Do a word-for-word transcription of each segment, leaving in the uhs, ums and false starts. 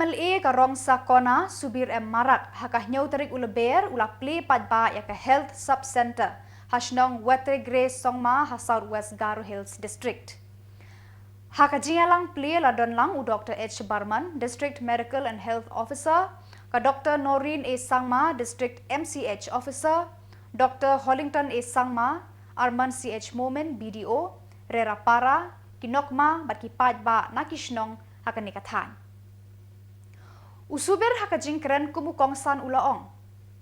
MLA ka Rongsa Kona, Subir M Marak, ha ka hynñiew tarik u Lber u la plie paidbah ïa ka Health Sub Centre ha shnong Wetregre Songma ha South West Garo Hills District. Ha ka jingïalang plie la don lang u Dr H Barman, District Medical and Health Officer, ka Dr Noreen A Sangma, District M C H Officer, Dr Hollington A Sangma, Arman C H Momin, B D O, Rerapara, ki nokma bad ki paidbah na ki shnong ha kane ka thaiñ. U Subir ha ka jingkren kum u kongsan u la ong,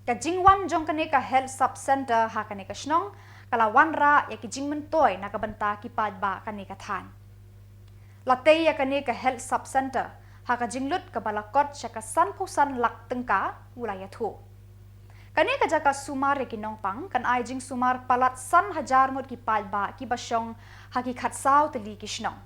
ka jingwan jong kane ka Health Sub Centre ha kane ka shnong ka la wanrah ïa ki jingmyntoi na ka bynta ki paidbah kane ka thaiñ. La tei ïa kane ka Health Sub Centre ha ka jinglut kaba la kot sha ka sanphew san lak tyngka, u la ïathuh. Kane ka jaka sumar ïa ki nongpang kan ai jingsumar palat san hajar ngut ki paidbah kiba shong ha ki khatsaw tylli ki shnong.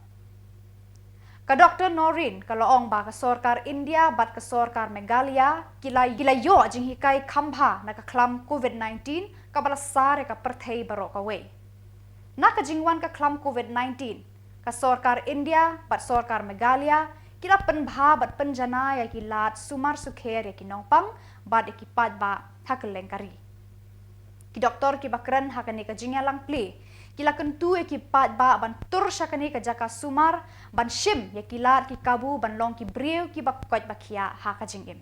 Ka Dr Noreen ka la ong ba ka sorkar India bad ka sorkar Meghalaya ki la, ki la ïoh jinghikai kham bha na ka khlam Covid nineteen kaba la sar ïa ka pyrthei baroh kawei. Na ka jingwan ka khlam Covid nineteen, ka sorkar India bad sorkar Meghalaya ki la pynbha bad pynjanai ïa ki lad sumar sukher ïa ki nongpang bad ïa ki paidbah ha kylleng ka ri. Ki doktor kiba kren ha kane ka jingïalang plie ki la kyntu ïa ki paidbah ban tur sha kane ka jaka sumar ban shim ïa ki lad ki kabu ban long ki briew kiba koit ba khiah ha ka jingim.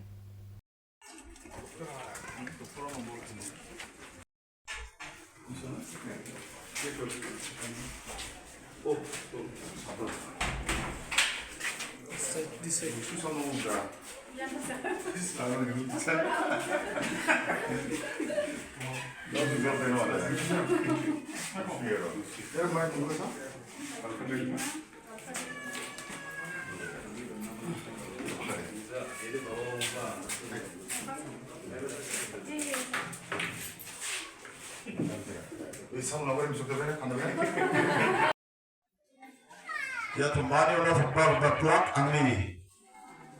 Ïa, to mane u la pynpaw ba tlot angni,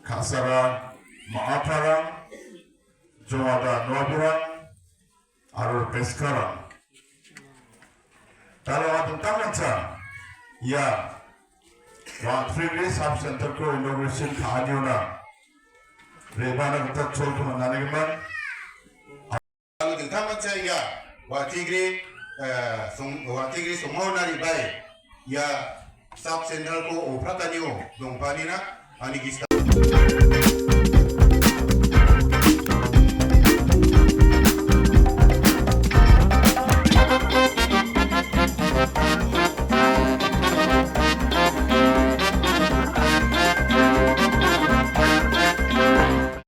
Khasarang, Mahaprang, Jowada Noabrang, Aror Peskarang. Talo atun tang mancha. Ïa. Wa three sub center ko inauguration ka anyona. Rebana kita chol ko manane man. Talo atun tang mancha ïa. Wa tigre, eh, song, wa tigre song mau nari bai. Ïa. Sub center ko opra tanyo. Dong panina. Ani kista.